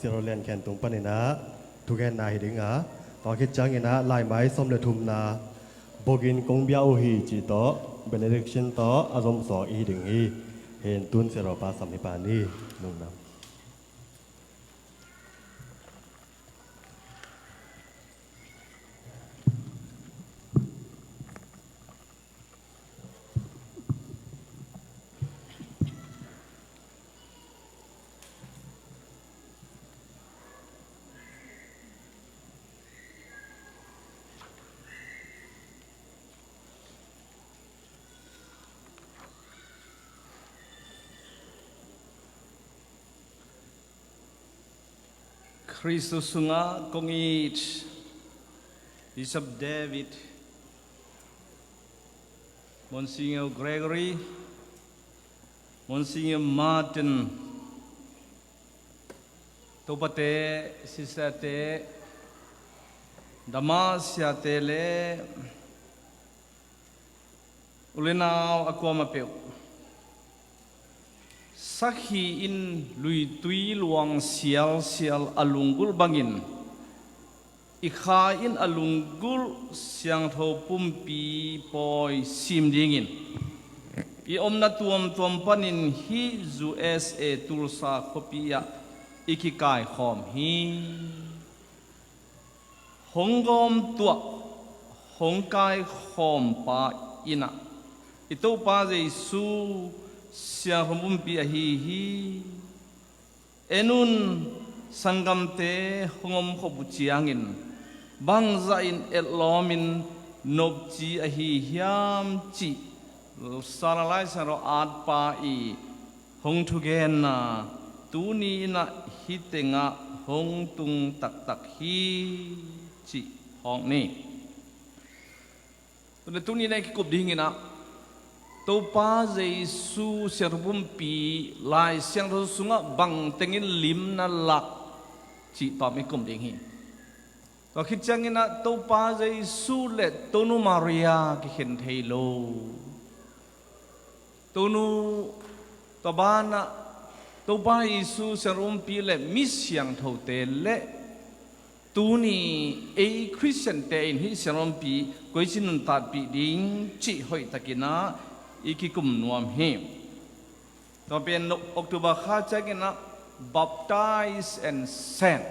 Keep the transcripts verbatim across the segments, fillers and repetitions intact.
Siro Lian Khen tung panin ah thugenna hi ding a, tua khit ciangin ah laimai sawm le thumna bok in kong bia uh hi cih tawh benediction tawh a zomsawng i hi ding hi. Hin tun Siro Pa Sam hi pa ni. Lungdam. Khristu sungah kong it Bishop David, Monsignor Gregory, Monsignor Martin, topate, sisterte, dama siate le u le nau a kuamah peuh, sakhi in luitui luang sialsial a lunggulh bangin i kha in a lunggulh siangtho pumpi pawi sim dingin i omna tuamtuam panin hih U S A Tulsa khuapi ah i kikaikhawm hi. Hong gawmtuah, hong kaikhawmpa in ah i Topa Jesu siangtho pumpi ahi hi. En un, sanggamte hong omkhop uh ciangin bangzah in etlawmin nopci ahi hiam cih Sara Lai Siangtho atpa i hong thugenna tuni in ah hih tengah hong tung taktak hi cih phawk ni. Tuni in ah i kikup dingin ah Topa Jesu siangtho pumpi Lai Siangtho sungah bang tengin limna lak cih tawm i kum ding hi. Tua khit ciangin ah Topa Jesu le Tonu Maria kikhen thei lo. Tonu, tua banah Topa Jesu siangtho pumpi le mi siangthote le tuni ei Khristiante in hih siangtho pumpi koici nuntakpih ding cih hoihtakin ah i kikum nuam hi. Tua pen October kha ciangin ah baptize and send.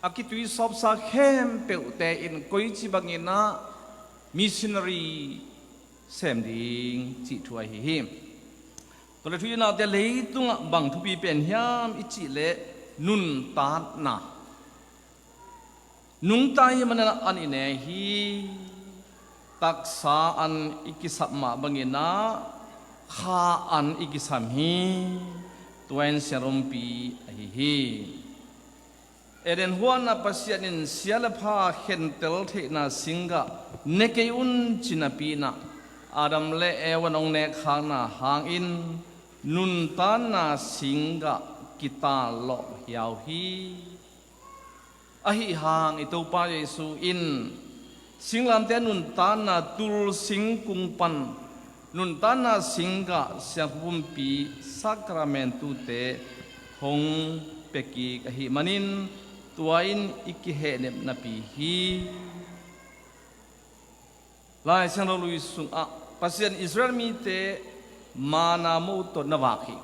A kituisawpsa khempeuhte in koici bangin ah missionary sem ding cih thu ahi hi. Tua le thu i naute leitungah bang thupi pen hiam i cih leh nuntakna. Nungta i hih manin ah an i ne hi. Taksa an i kisap mah bangin ah kha an i kisam hi. Tua in siangtho pumpi ahi hi. Eden huan ah Pasian in sia le pha khentel theihna singgah ne kei un ci napi in ah Adam le Eva in hong nekkhakna hangin nuntakna singgah kitalawh hiau hi. Ahi hang i Topa Jesu in singlamteh nuntakna tul singkung pan nuntakna singgah siangtho pumpi sakramentute hong pia kik ahih manin tua in i kihehnep napi hi. Lai Siangtho Lui sungah Pasian Israel mite manna mo tawh na vak hi.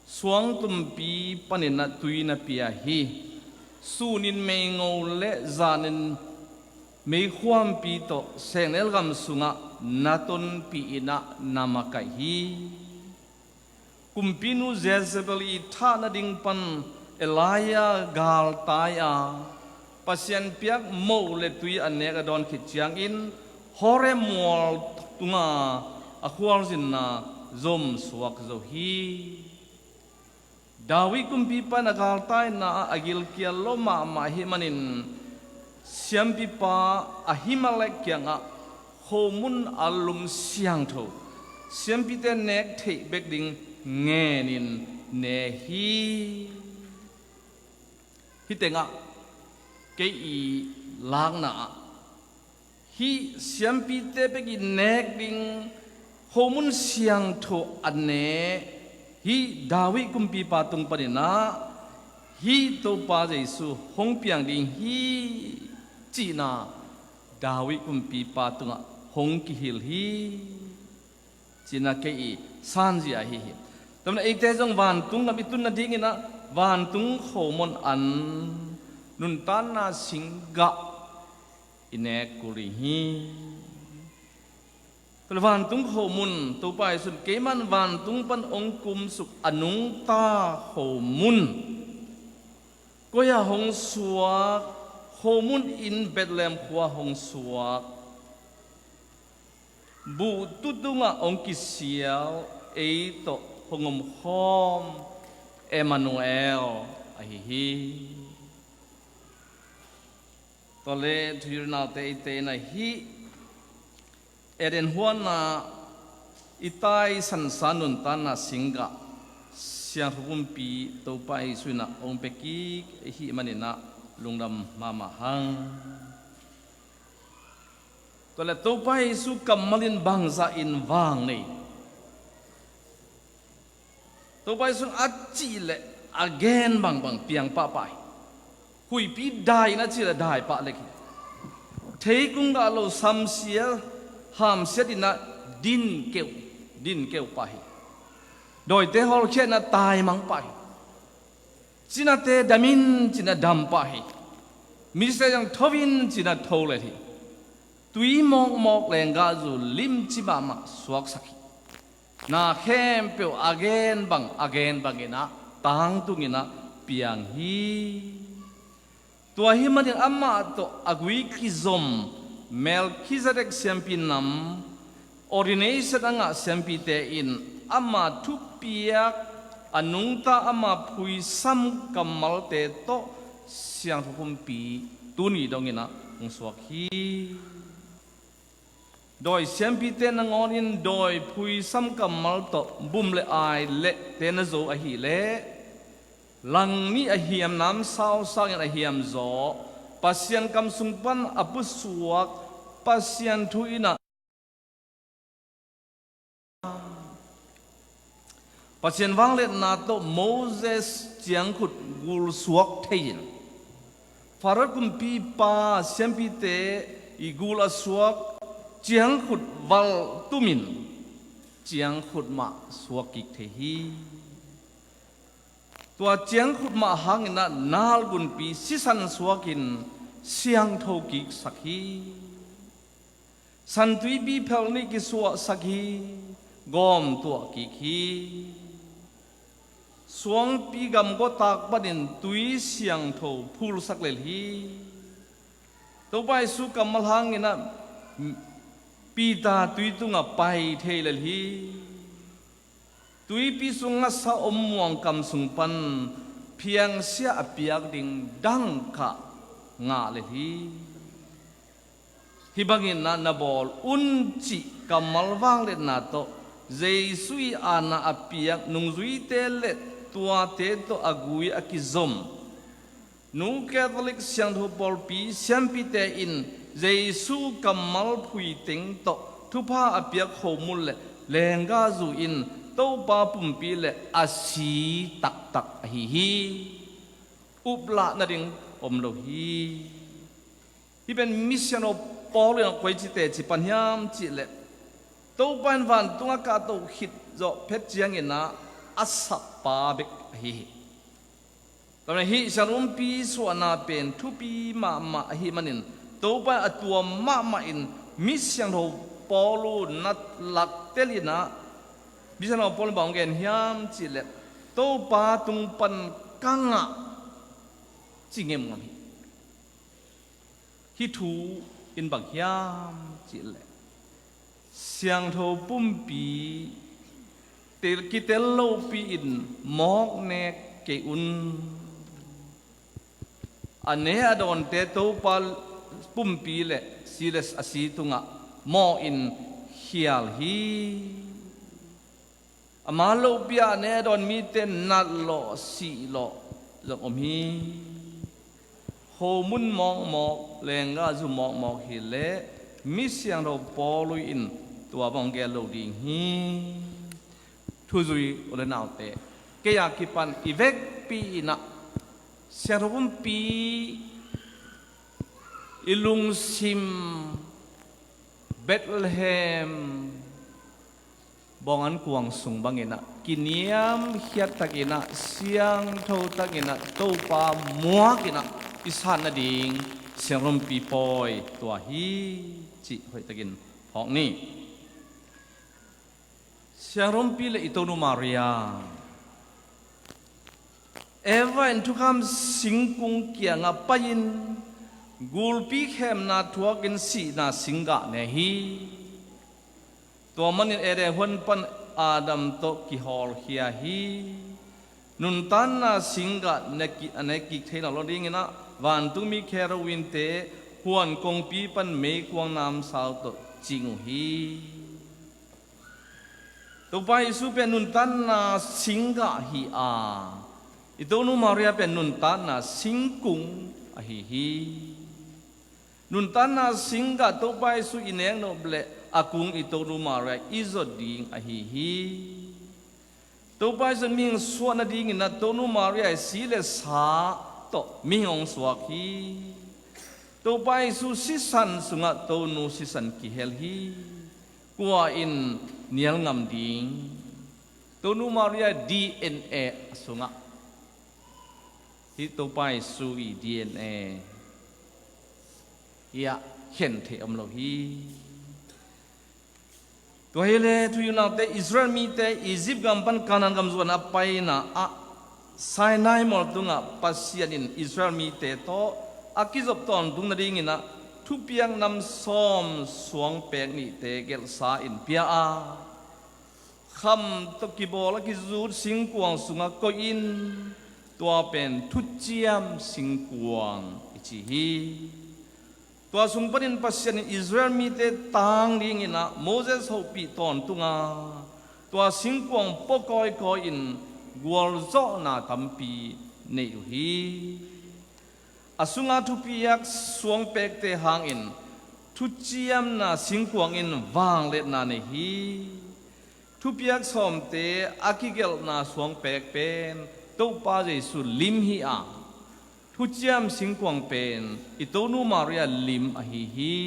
Suang tumpi panin ah tui na pia hi. Sunin meingo le zanin meikhuampi tawh sengnel gam sungah na tonpih in ah na makaih hi. Kumpinu Jezebel i thah nading pan Elijah galtai a Pasian piak moh le tui a nek a dawn khit ciangin Horeb mual tunga a khualzinna zomsuak zo hi. David kumpipa in a galtaina ah a gilkial lo mahmah ahih manin siampipa Ahimelek kiangah khomun a lum siangtho siampite nek theih bek ding ngenin ne hi. Hih tengah kei i lakna ah hih siampite bek i nek ding khomun siangtho a ne Hih David kumpipa tung paninah hih Topa Jesu hong piang ding hi cihna David kumpipa tungah hong kihilh hi. Cihna kei i sanzia ahi hi. Tua manin eite zong vantung lam i tun nadinginah vantung khomun an nuntakna singgah i nek kul ding hi. Tua leh vantung khomun Topa Jesu in keiman vantung pan hong kumsuk a nungta khomun koi-ah hong suak, khomun in Bethlehem khua hong suak, buhtu tungah hong kisial, ei tawh hong omkhawm Emmanuel ahi hi. Tua leh thuhilhnaute eite in ahi Eden huanah i taisansa nuntakna singgah siangtho pumpi Topa Jesu inah hong pia kik ahih maninah lungdam mahmah hang. Tua leh Topa Jesu kammal in bangzah in vang nei? Topa Jesu in a cih leh a gen bangbang piang pahpah hi. Huihpi dai in a cih leh dai pah lek hi. Theikung gah lo samsia hamsiat inah din keuh, din keuh pah hi. Dawite hawlkhia inah taimang pah hi. Cinate dam in cinah dam pah hi. Mite zong tho in cinah tho lel hi. Tui mawkmawk lenggahzu limci mahmah suaksak hi. Na khempeuh a gen bang a gen banginah tangtunginah piang hi. Tua ahih manin amah tawh a gui kizom Melkhizedek siampi nam, ordination a ngah siampite in ama thupiak, a nungta ama phuisam kammalte tawh siangtho pumpi tuni donginah hong suak hi. Dawi siampite nangawn in dawi phuisam kammal tawh bum le ai lehte na zo ahileh, langnih a hiam namsau sangin a hiam zaw Pasian kam sung pan a pusuak Pasian thu inah Pasian vangliatna tawh Moses ciangkhut gulsuak thei-in Pharaoh kumpipa siampite i gul a suak ciangkhut valtumin ciangkhut mah suak kik thei hi. Tua ciangkhut mah hanginah nalgunpi sisan suakin siangtho kiksak hi. Santuipi phelh nih kisuahsak hi, gawm tuah kik hi. Suangpi gamgawtak panin tui siangtho phulsak lel hi. Topa Jesu kammal hanginah Peter tui tungah pai thei lel hi. Tuipi sung ngasa om muangkam sung pan phiangsia a piak ding dangkah ngah lel hi. Hih bangin na, na bawl un cih kammal vangliatna tawh Jesu i aana a piak nungzuite le tuate tawh a gui a kizom Nu Catholic siangtho pawlpi siampite in Jesu kammal phuiteng tawh thupha a piak khomun le lenggahzu in Topa pumpi le a si taktak ahi hi. Uplah nading om lo hi. Hih pen misiangtho Paul in a koici teci pan hiam cihleh Topa in vantung a kahto khit zawh phet cianginah a sappa bek ahi hi. Tua manin hih siangtho pumpi suahna pen thupi mahmah ahih manin Topa in a tuam mahmah in misiangtho Paul uh na laktel inah misiangtho Paul in bang hong gen hiam cihleh Topa tung pan ka ngah ci ngemngam hi. Hih thu in bang hiam cihleh siangtho pumpi tel kitel lopi in mawk nek kei un. A ne a dawnte Topa pumpi le si le a si tungah mawh in khial hi. Ama lohpi-a a ne a dawn mite natlawh sihlawh zong om hi. Khomun mawkmawk lenggahzu mawkmawk hileh misiangtho Paul in tua bang gel lo ding hi. Thuzui u le naute, kei a kipan i vekpi in ah siangtho pumpi i lungsim Bethlehem bawng an kuang sung bangin ah kiniamkhiat takin ah, siangtho takin ah, Topa muakin ah i sat nading siangtho pumpi pawi tua hi cih hoihtakin phawk ni. Siangtho pumpi le i Tonu Maria, Eva in thukham singkung kiangah pai-in gulpi khemna thuakin sihna singgah ne hi. Tua manin Eden huan pan Adam tawh kihawlkhia hi. Nuntakna singgah ne ki-, a ne kik thei lo lo dingin ah vantungmi kherubimte huan kongpi pan meikuang namsau tawh cing uh hi. Topa Jesu pen nuntakna singgah hi a, i Tonu Maria pen nuntakna singkung ahi hi. Nuntakna singgah Topa Jesu i nek nop leh a kung i Tonu Maria i zot ding ahi hi. Topa Jesu mihing suah nadingin ah Tonu Maria i si le sa tawh mihing hong suak hi. Topa Jesu sisan sungah Tonu sisan kihel hi. Kua in nial ngam ding? Tonu Maria D N A a sungah hih Topa Jesu i D N A hiah khen theih om lo hi. Tua hi le thu i unaute, Israel mite Egypt gam pan Canaan gam zuan a paina ah Sinai mual tungah Pasian in Israel mite tawh a kizop tawntung nadingin ah thupiak nam sawm suangpek nihte gelhsa in pia a, kham tawh kibawl a kizut singkuang sungah koih in, tua pen thuciam singkuang i ci hi. Tua sung panin Pasian in Israel mite tang dingin ah Moses hopih tawntunga tua singkuang pua kawikawi in gualzawhna tampi nei uh hi. A sunga thupiak suangpekte hangin thuciamna singkuang in vangliatna nei hi. Thupiak sawmte a kigelhna suangpek pen Topa Jesu lim hi a, thuciam singkuang pen i Tonu Maria lim ahi hi.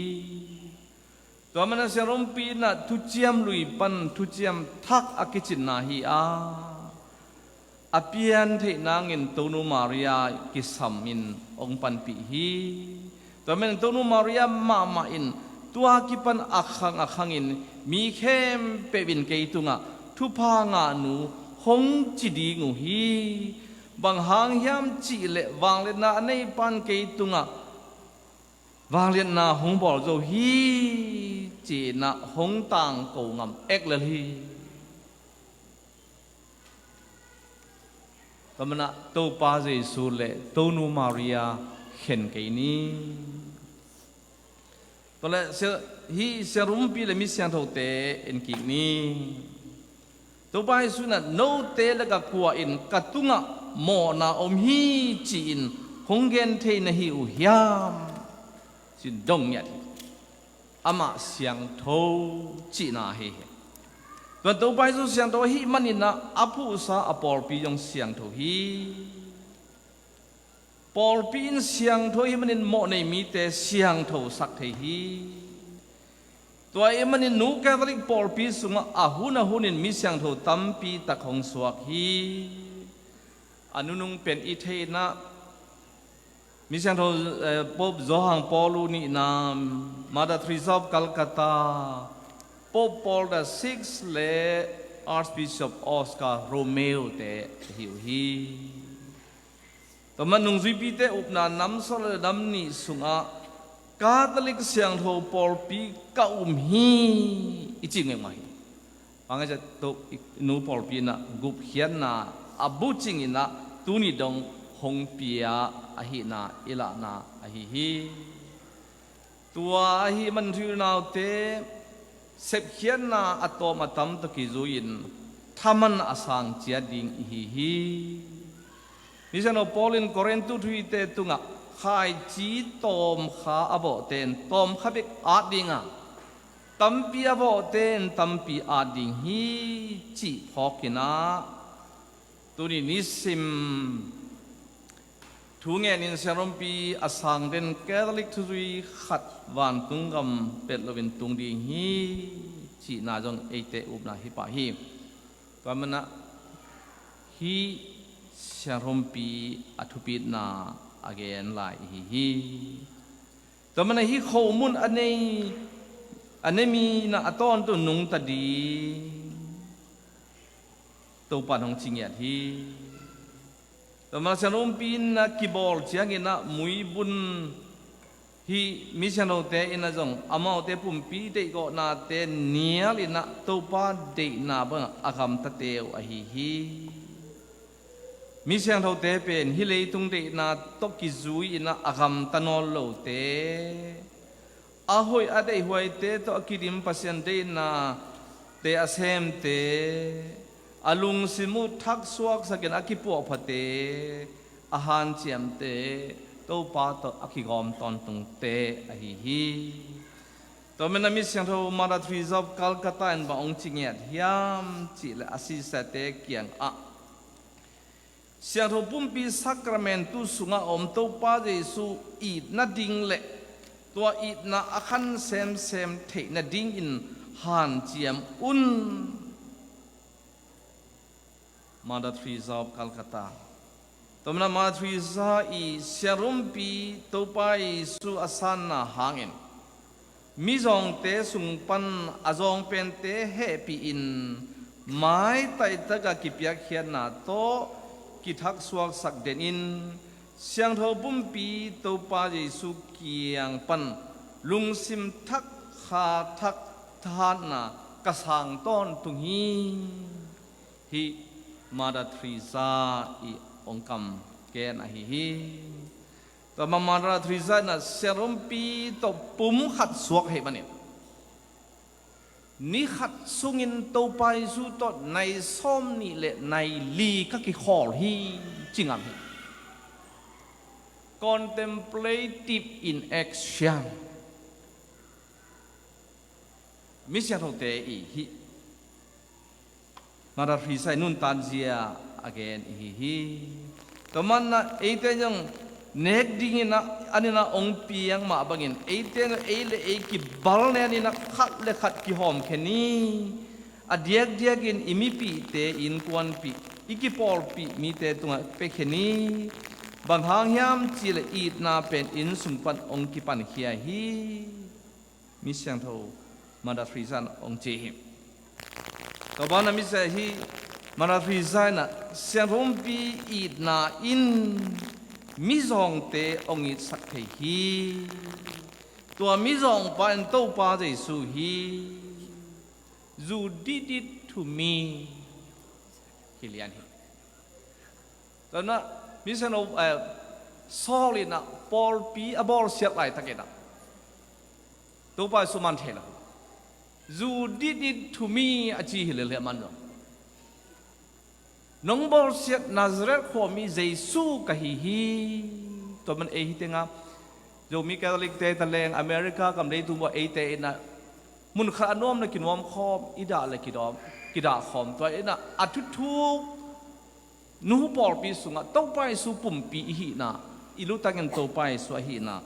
Tua manin siangtho pumpi in ah thuciam lui pan thuciam thak a kicinna hi a, a pian theih nangin Tonu Maria kisam in hong panpih hi. Tua manin Tonu Maria mahmah in tua kipan a khang a khangin mi khempeuh in kei tungah thupha ngahnu hong ci ding uh hi. Bang hang hiam cihleh vangliatna a nei pan kei tungah vangliatna hong bawl zo hi, ci-in ah hong tangko ngam ek lel hi. Tua manin ah Topa Jesu le Tonu Maria khen kei ni. Tua leh sia-, hih siangtho pumpi le mi siangthote en kik ni. Topa Jesu in ah note lakah kua in ka tungah mawhna om hi ci-in hong gen thei na hi uh hiam? Ci-in dong ngiat hi. Amah siangtho cihna ahi hi. Tua Topa Jesu siangtho ahih manin ah a phuhsa a pawlpi zong siangtho hi. Pawlpi in siangtho ahih manin mawhnei mite siangthosak thei hi. Tua ahih manin Nu Catholic pawlpi sungah a hun a hunin mi siangtho tampi tak hong suak hi. A nunung pen i theih in ah mi siangtho, eh, Pope Johan Paul nihna, Mother Teresa of Calcutta, Pope Paul the Sixth le Archbishop Oscar Romero te ahi uh hi. Tua manin nungzuipite upna nam sawm le nam nih sungah Catholic siangtho pawlpi ka um hi i ci ngengmah hi. Bang hang hiam cih leh Nu pawlpi in ah gupkhiatna a bucing in ah tuni dong hong pia ahihna i lahna ahi hi. Tua ahih manin thu i unaute, sepkhiatna a tawm a tam tawh kizui-in thaman a sang ciat ding i hi hi. Mi siangtho Paul in Korinth thuhite tungah khaici tawmkha a bawhte in tawmkha bek at ding a, Tampi a vawhte in tampi at ding hi, cih phawkin ah tuni nisim thu ngenin sianrumpi a sang den Catholic thuzui khat vantung gam pet loin tung ding hi, cihna zong eite upna hi pah hi. Tua manah hih sianrumpi a thupitna a gen lai ihi hi. Tua manah hih khomun a nei, a nei mi inah a tawntung nungta ding Topa in hong ci ngiat hi. Tua manah sianrumpi in ah kibawl ciangin ah muibun hih mi siangthote in ah zong amaute pumpi deihgawhnate nial in ah Topa deihna bangah a gamtate uh ahi hi. Mi siangthote pen hih leitung deihna tawh kizui in ah a gamta nawn lote, a hoih a deihhuaite tawh a kidim Pasian deihnate a semte, a lungsim uh thak suaksakin a kipuahphate, a hanciamte, Topa tawh a kigawm tawntungte ahi hi. Tua manah mi siangtho Mother Teresa of Calcutta in bang hong ci ngiat hiam cihleh a sister-te kiangah siangtho pumpi sacramentu sungah a om Topa Jesu it nading le tua itna a khan semsem theih nadingin hanciam un. Mother Teresa of Calcutta. Tua manah Mother Teresa i sianrumpi Topa Jesu a sanna hangin mizawngte sung pan a zawng pente hehpihin maitaitaka kipiakkhiatna tawh kithaksuaksak denin siangtho pumpi Topa Jesu kiang pan lungsim thak, kha thak, thahatna ka sang tawntung hi. Hih Mother Teresa i hong kam ken ahi hi. Tua ma Mother Teresa in ah sianrumpi tawh pum khat suak ahih manin ni khat sungin Topa Jesu tawh nai sawm nih le nai li ka kikhawl hi ci ngam hi. Contemplative in action. Mi siangthote i hih Mother Teresa i nuntanzia a gen ihi hi. Tua manah eite zong nek dingin ah an in ah hong piang mah bangin eite zong ei le ei kibal nen in ah khat le khat kihawm khen hi. A diakdiakin i mipihte i innkuanpih, i kipawlpih mite tungah pia khen hi. Bang hang hiam cihleh itna pen inn sung pan hong kipankhia hi. Mi siangtho Mother Teresa in hong ci hi. Tua banah mi sia hi Mother Teresa in ah sianrumpi itna in mizawngte hong itsak thei hi. Tua mizawngpa in Topa Jesu hi. You did it to me. Hi lian hi. Tua manah mi siangtho, eh, Saul in ah pawlpi a bawlsiat laitakin ah Topa Jesu man thei lo. You did it to me a ci hi lel hi a man zong. Nong bawlsiat Nazareth khuami Jesu ka hi hi. Tua man ei hi tenga Zomi Catholic te ta leng America gam leitung uah eite in ah mun khat a nuamna kinuam khawm i dah le kidawm, kidah khawm tua in ah a thuthuk nu pawlpi sungah Topa Jesu pumpi i hihna, i lutangin Topa Jesu a hihna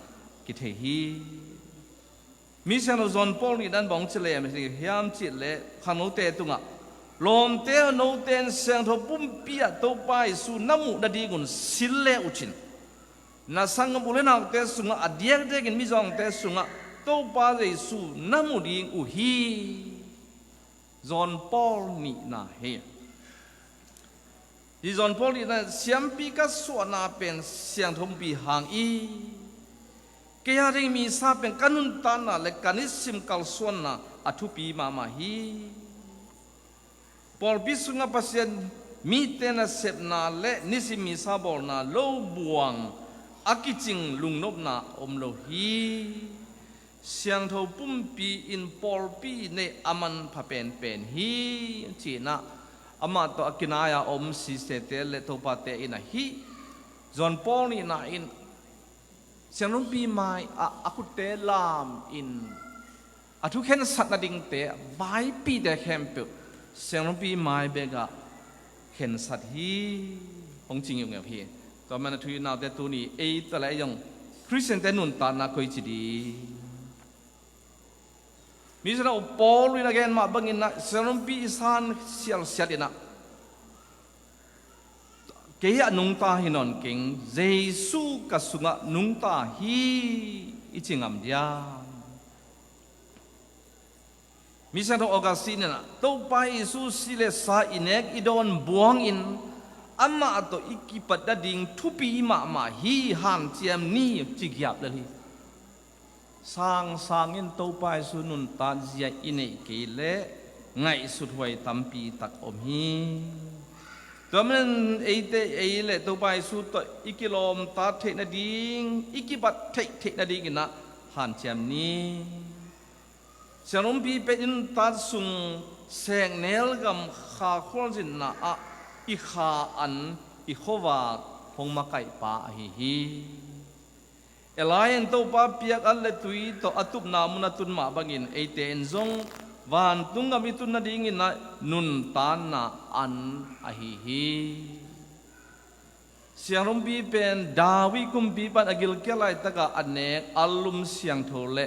kithei hi. Mi siangtho John Paul nihna in bang ci lem hiam cihleh khangnote tungah lawmte aw, note in siangtho pumpi ah Topa Jesu na muh nadingun sil le uh cin, na sanggam u le naute sungah a diakdiakin mizawngte sungah Topa Jesu na mu ding uh hi. John Paul nihna hi. Hi John Paul nihna, siampi ka suahna pen siangtho pumpi hang i, kei a ding misa pen ka nuntakna le ka nisim kalsuanna a thupi mahmah hi. Pawlpi sungah Pasian mite nasepna le nisim misa bawlna lo buang a kicing lungnopna om lo hi. Siangtho pumpi in pawlpi neih a manpha penpen hi, ci-in ah amah tawh a kinai-a om sisete le topate in ahi John Paul nihna in siangtho pumpi mai-ah a khutte lam in A thu khensat nadingte, vaipite khempeuh siangrumpi mai bekah khensat hi, hong ci ngiungeu hi. Tua man a thu i naute tuni ei ta le ei zong Khristiante nuntakna koi ci di. Misiangtho Paul in a gen mah bangin ah siangrumpi i san sialsial in ah, kei a nungta hi nawn keng, Jesu ka sungah nungta hi i ci ngam diam? Misiangtho Augustine in ah, Topa Jesu si le sa i nek i dawn buangin amah tawh i kipat nading thupi mahmah hi, hanciam ni ci giap lel hi. Sangsang in Topa Jesu nuntat zia i neih kei leh ngaihsut huai tampi tak om hi. Tua manin eite ei le Topa Jesu tawh i kilawmtat theih nading, i kibat theih theih nadingin ah hanciam ni. Siangrumpi pen i nuntat sung Sengnel gam kha khualzinna ah i kha an, i khuavak hong makaihpa ahi hi. Elijah in Topa piak an le tui tawh a tupna mun a tun mah bangin eite in zong vantung gam i tun nadingin ah nuntakna an ahi hi. Siangrumpi pen David kumpipa in a gilkial laitakah a nek a lum siangtho le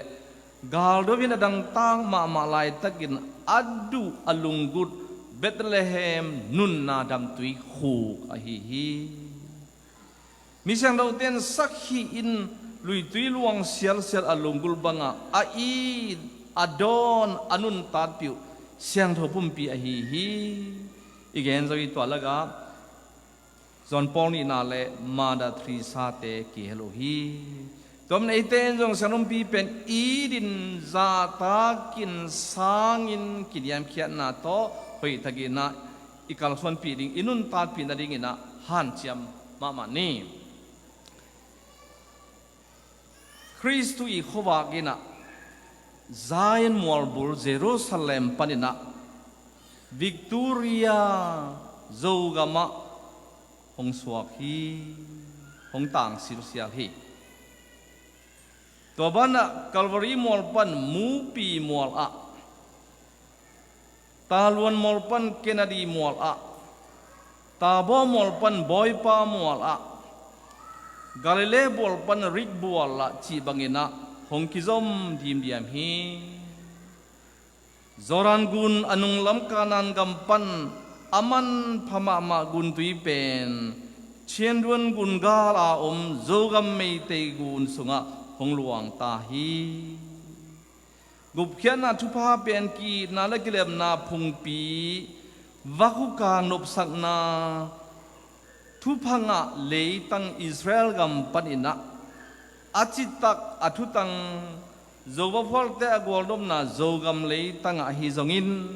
galdo in a dangtak mahmah laitakin a duh a lunggulh Bethlehem nunna damtui khuk ahi hi. Misiangthote in sakhi in luitui luang sialsial a lunggulh bangah a it, a dawn, a nuntatpih uh siangtho pumpi ahi hi. I gen zo i tua lakah John Paul nihna le Mother Teresa te kihel uh hi. Tua manin eite in zong siangrumpi pen it in zahtakin sangin kiniamkhiatna tawh hoihtakin ah i kalsuanpih ding, i nuntatpih nadingin ah hanciam mahmah ni. Khristu i khuavak in ah Zion mualbul Jerusalem panin ah Victoria Zogamah hong suak hi, hong tang silsial hi. Tua banah Calvary mual pan Mupi mual ah, Taluan mual pan Kennedy mual ah, Tabor mual pan Bawipa mual ah, Galilee bual pan Rik bual ah cih bangin ah hong kizom dimdiam hi. Jordan gun a nunglam Kanaan gam pan a manpha mahmah guntui pen Chindwin gun gal a om Zogam Meitei gun sungah hong luang ta hi. Gupkhiatna thupha pen ki-itna le kilemna phungpi, vakhuka nopsakna thupha ngah leitang Israel gam panin ah a citak a thutang Zova phualte a gualnopna Zogam leitang ah ahi zongin,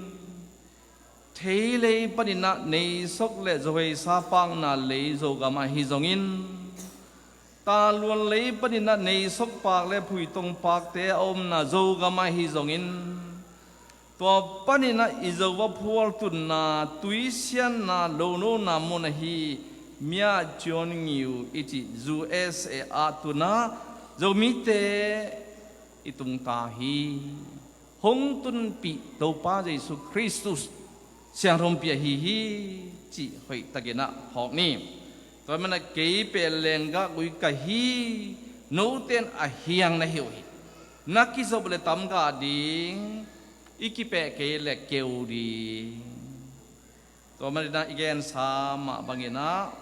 thei lei panin ah Neisok le Zoheisa pakna lei Zogam ahi zongin, Taluan lei panin ah Neisok pak le Phuitong pakte a omna Zogam ahi zongin, tua panin ah i Zova phual tunna, tuisianna, lonona mun ahi Mya Chon Ngiu i cih U S A ah tun ah Zomite i tungta hi. Hong tunpih Topa Jesu Khristu siangrumpi ahi hi cih hoihtakin ah phawk ni. Tua manin ah kei pen lenggah gui ka hi, note in a hiang na hi uh hi. Na kizop le tamgah ding, i kipeh kei le keu ding. Tua manin ah i gensa mah bangin ah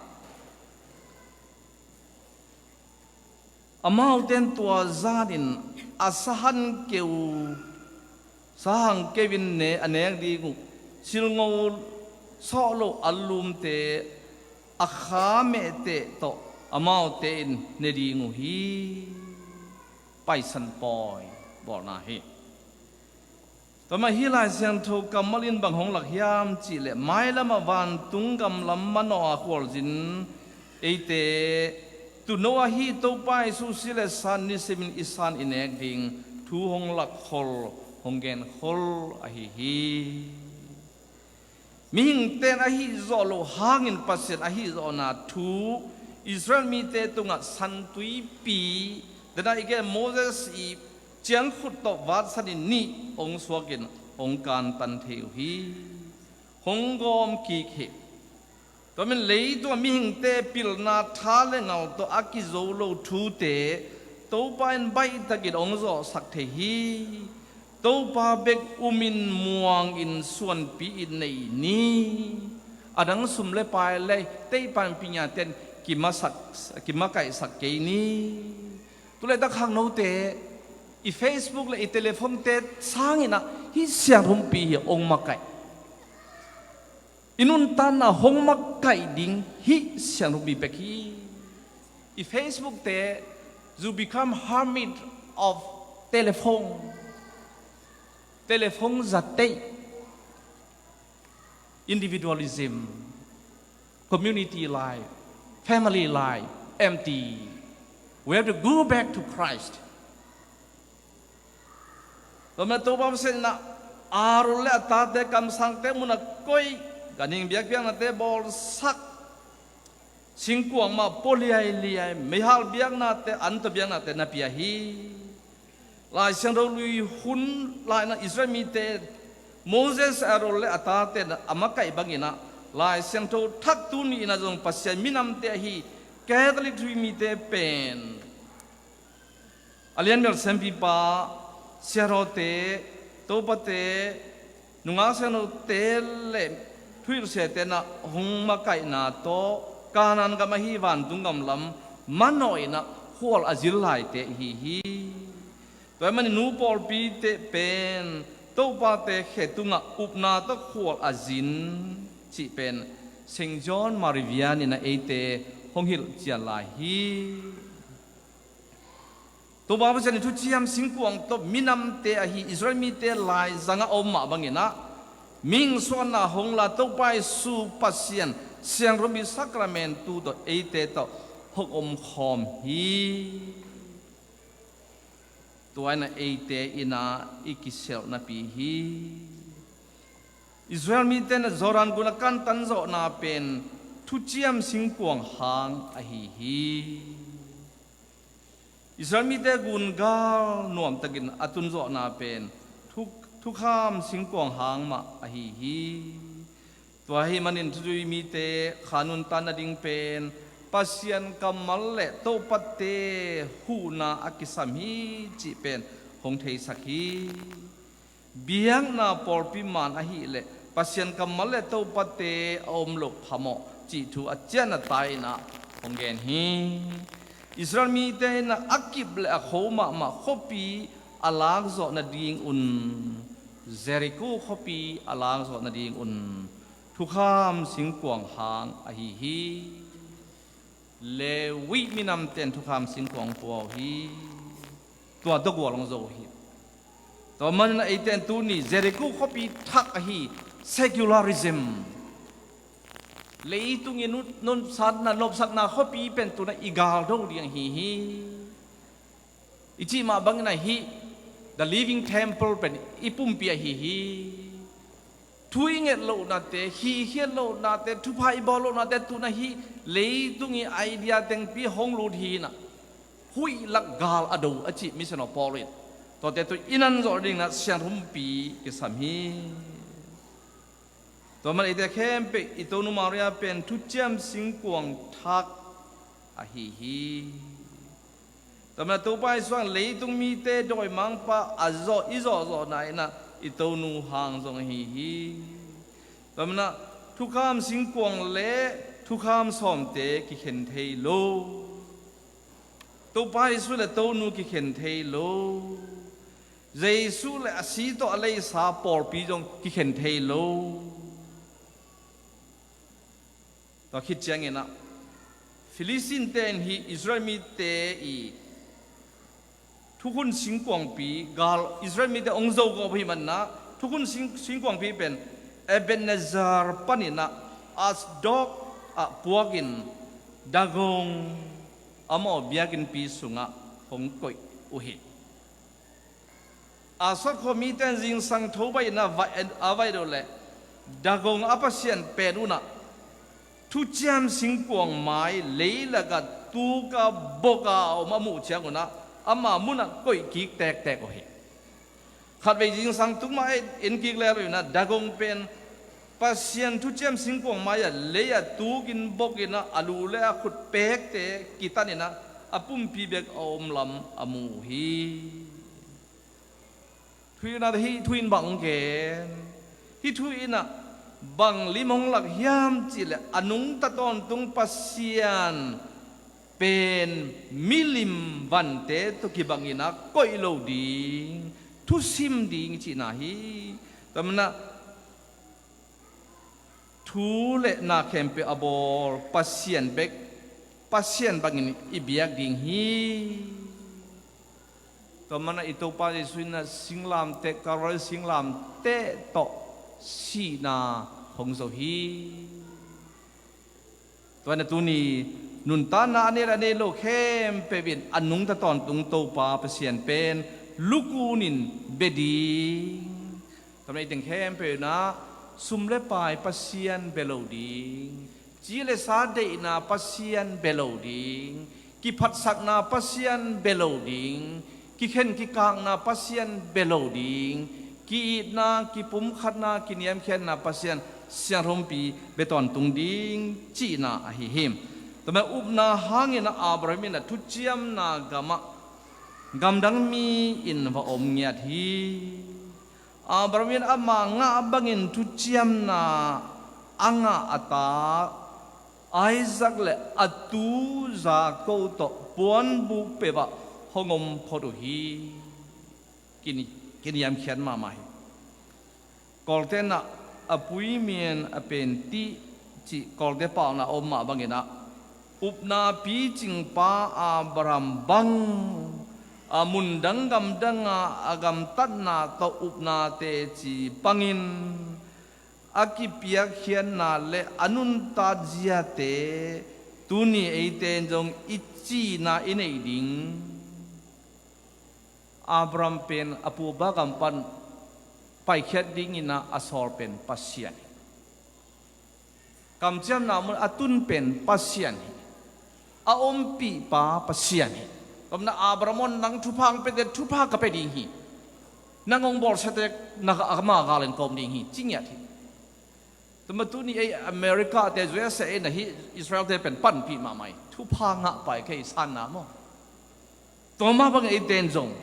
amaute in tua zanin a sahang keu, sahang keu in ne, a nek ding uh, silngo sawh loh a lumte, a kha mehteh tawh amaute in ne ding uh hi. Paisan pawi bawlna hi. Tua mah hi Lai Siangtho kammal in bang hong lak hiam cih leh, mailam ah vantung gam lam manawh a khualzin eite, tuuno ahi Topa Jesu si le sa in nisimin i san i nek ding thu hong lak khol, hong gen khol ahi hi. Mihingte in a hih zawh loh hangin Pasian a hih zawhna thu Israel mite tungah santuipi, dena i gen Moses i ciangkhut tawh vatsanin nih hong suakin hong kantan thei uh hi. Hong gawm kik hi. Tua manin leitung a mihingte pilna tha le ngal tawh a kizo lo thute Topa in baihtakin hong zawhsak thei hi. Topa bek umin muangin suanpi in nei ni. A dang sum le pai le teipan pinya ten kimasak, kimakaihsak kei ni. Tulaitak khangnote i Facebook le i telephone te sanginah hih sianrumpi hi hong makaih. I nuntanna hong makaih ding hih sianrumpi bek hi. I Facebook te, you become hermit of telephone. Telephone zateih. Individualism, community life, family life, empty. We have to go back to Christ. Tua manin Topa Pasian inah Aaron le a tate kamsangte munah koih, ganhing biakpiaknate bawlsak, singkuang mah pua liailiai, meihal biaknate, an tawh biaknate na pia hi. Lai Siangtho lui hun lai-inah Israel mite Moses, Aaron le a tate a makaih banginah Lai Siangtho thak tuni inah zong Pasian minamte ahi Catholic thu-ih mite pen a lianbel siampipa, siarawte, topate, nungak siangthote le thuhilhsiate inah hong makaihna tawh Kanaan gam ahi vantung gam lam manawh inah khual a zin laite ihi hi. Tua ahih manin nu pawlpite pen topate khe tungah upna tawh khual a zin cih pen Saint John Moravian inah eite hong hilh cian lai hi. Topa Pasian i thuciam singkuang tawh minamte ahi Israel mite laizangah a om mah banginah mihing suahna hong la Topa Jesu Pasian siangrumpi sakramentu tawh eite tawh hong omkhawm hi. Tua inah eite inah i kiselhnapi hi. Israel mite inah Jordan gun a kantan zawhna pen thuciam singkuang hang ahi hi. Israel mite gungal nuamtakin a tunzawhna pen thu-, thukham singkuang hang mah ahi hi. Tua ahih manin thuzui mite kha nuntan nading pen Pasian kammal le topate huhna a kisam hi cih pen hong theisak hi. Biakna pawlpi man ahileh Pasian kammal le topate a om loh phamawh cih thu a ciahna ta inah hong gen hi. Israel mite inah a kip le a kho mahmah khuapi a lakzawh nadingun, Jericho khuapi a lakzawh nadingun thukham singkuang hang ahi hi. Levi minamte in thukham singkuang pua uh hi. Tua tawh gual hong zo uh hi. Tua manin eite in tuni Jericho khuapi thak ahi secularism, leitung i nopsakna, nopsakna khuapi pen tu-in i galdo ding ahi hi. I cih mah bangin ahi, the living temple pen i pumpi ahi hi. Thu i nget lohnate, hihkhiat lohnate, thupha i bawl lohnate tu-in ahi, leitung i idea tengpi hong lut hi inah, huih lak gal a do a cih misiangtho Paul in tuate tu i nan zawh ding inah sianrumpi kisam hi. Tua man eite khempeuh i Tonu Maria pen thuciam singkuang thak ahi hi. Tua man a Topa Jesu in leitung mite dawimangpa a zawh, i zawhzawhna inah i Tonu hang zong ahi hi. Tua man a thukham singkuang le thukham sawmte kikhen thei lo. Topa Jesu le Tonu kikhen thei lo. Jesu le a si tawh a leisa pawlpi zong kikhen thei lo. Tua khit ciangin ah Philistine-te in hih Israel mite i thukhun singkuangpi gal, Israel mite hong zo gawp ahih manin ah thukhun sing, singkuangpi pen Ebenezer panin ah Ashdod ah puakin Dagon amau biakinnpi sungah hong koih uh hi. Ashdod khuamite in zingsang tho baih in a vai, a vai uh leh Dagon a pasian pen un ah thuciam singkuang mai leilak ah tuk a bok a om a muh ciangun ah ama munah koih kik tektek uh hi. Khatvei zingsang tung mah en kik lel uh inah Dagon pen Pasian thuciam singkuang mai-ah lei-ah tukin bok inah a lu le a khut pekte kitan inah a pumpi bek a om lam a mu uh hi. Thu in ah hih thu in bang gen, hih thu in ah bang lim hong lak hiam cihleh a nungta tawntung Pasian pen milim vante tawh kibang inah koih lo ding, thusim ding cihna hi. Tua manah thu le na khempeuh a bawl Pasian bek, Pasian bangin i biak ding hi. Tua manah i Topa Jesuh in ah singlamteh, Kalvari singlamteh tawh sihna hong zo hi. Tua in ah tuni nuntakna a nei le a nei lo khempeuh in a nungta tawntung Topa Pasian pen lukun in bia ding. Tua manah i teng khempeuh in ah sum le pai Pasian bia lo ding, ci le sa deihna Pasian bia lo ding, kiphatsakna Pasian bia lo ding, kikhen kikakna Pasian bia lo ding, ki-itna, kipumkhatna, kiniamkhiatna Pasian siangrumpi bia tawntung ding cihna ahi hi. Tua manah upna hangin ah Abraham in ah thuciamna gamah gamdang mi in va om ngiat hi. Abraham in ama ngah bangin thuciamna a ngah a ta Isaac le a tu Jakob tawh puanbuk peuhah hong om phot uh hi. Kini-, kiniamkhiat mahmah hi. Kawlte in ah a pui min a pen Tih cih Kawlte pauna om mah bangin ah upna picingpa Abraham bang a mundang gamdanga a gamtatna tawh upna teci pangin a kipiakkhiatna le a nuntat ziate tuni eite in zong i cihna i neih ding. Abraham pen a pu a pa gam pan paikhiat dingin ah a sawl pen Pasian hi. Kamciamna mun a tun pen Pasian hi. A ompihpa Pasian hi. Tua manah Abraham aw, nang thupha hong pia teh thupha ka pia ding hi. Nang hong bawlsiate na ama gal in ka om ding hi, ci ngiat hi. Tua manah tuni ei America te, U S A in ah hih Israel te pen panpih mahmah hi. Thupha ngah pai kei sanna maw. Tua mah bangin eite in zong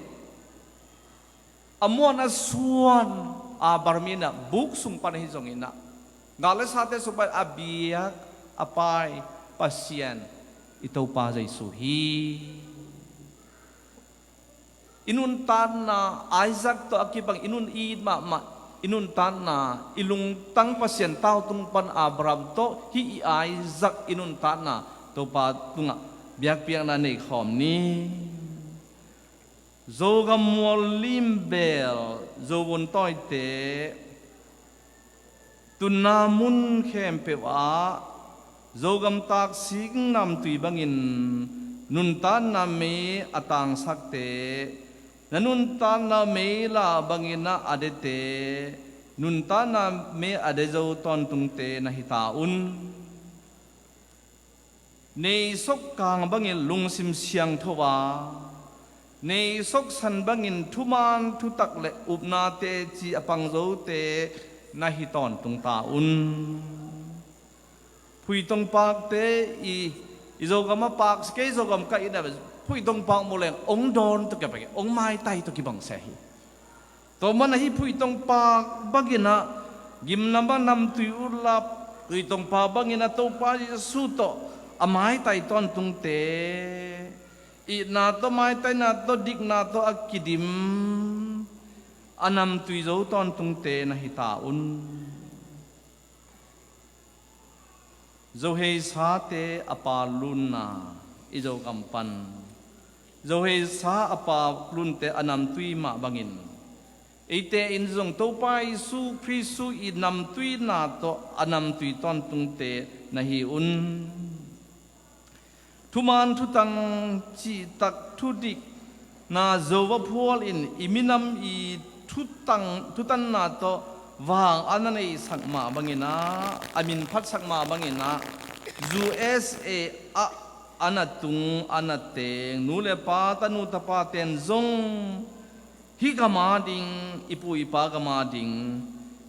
a muan a suan Abraham in ah buk sung pan ahi zongin ah, gal le sate sung pan a biak a pai Pasian i Topa Jesuh hi. I nuntatna Isaac tawh a kibang i nun i it mahmah, i nuntatna i lungtang Pasian tau tung pan Abraham tawh hih i Isaac i nuntatna Topa tungah biakpiakna nei khawm ni. Zogam mual limbel, Zovun tawite, tunna mun khempeuh ah Zogam taksik namtui bangin nuntatna mei a tangsakte, na nuntatna mei la bangin ah a dete, nuntatna mei a de zo tawntungte na hi ta un. Nei sawk kang bangin lungsim siangtho a, nei sawk san bangin thuman thutak le upna teci a pang zote na hi tawntung ta un. Phuitong pakte i, i Zogam a pak, kei Zogam ka it a, Phuitong pak mu leng ong dawn tawh kibang, ong maitai tawh kibang se hi. Tua manah hih Phuitong pak bangin ah gimnam ah namtui uh la, Phuitong pak bangin ah Topa Jesuh tawh a maitai tawntungte, itna tawh, maitaina tawh, dikna tawh a kidim, a namtui zo tawntungte na hi ta un. Zohei sate a pa lunna i Zogam pan, Zohei sa a pa lunte a namtui mah bangin eite in zong Topa Jesuh Khrist i namtuina tawh a namtui tawntungte na hi un. Thuman thutang cihtak thudikna Zo va phual in i minam i thutang, thutanna tawh vang a na neisak mah bangin ah, a min phatsak mah bangin ah, U S A ah a na tung, a na teng, nu le pa, tanu tapa ten zong hih gam a ding, i pu i pa gam a ding,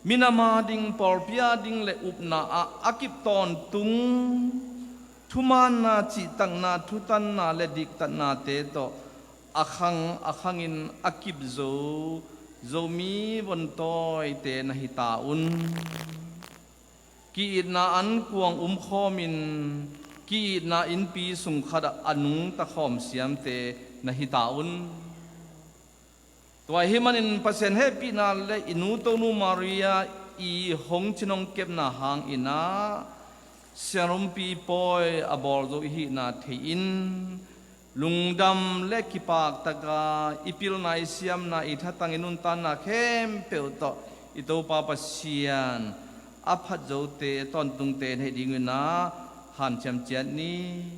minam a ding, pawlpi a ding le upna ah a kip tawntung thumaanna, cihtakna, thutanna le diktatnate tawh a khang a khangin a kip zo Zomi von tawite na hi ta un. Ki-itna an kuang umkhawmin ki-itna innpi sung khatah a nungta khawm siamte na hi ta un. Tua ahih manin Pasian hehpihna le i nu Tonu Maria i hong cin hong kepna hangin ah sialumpi pawi a bawl zo i hihna thei-in lungdam le kipaktaka i pilna, i siamna, i thatang, i nuntakna khempeuh tawh i Topa Pasian a phat zote, tawntungte na hih dingin ah hanciam ciat ni.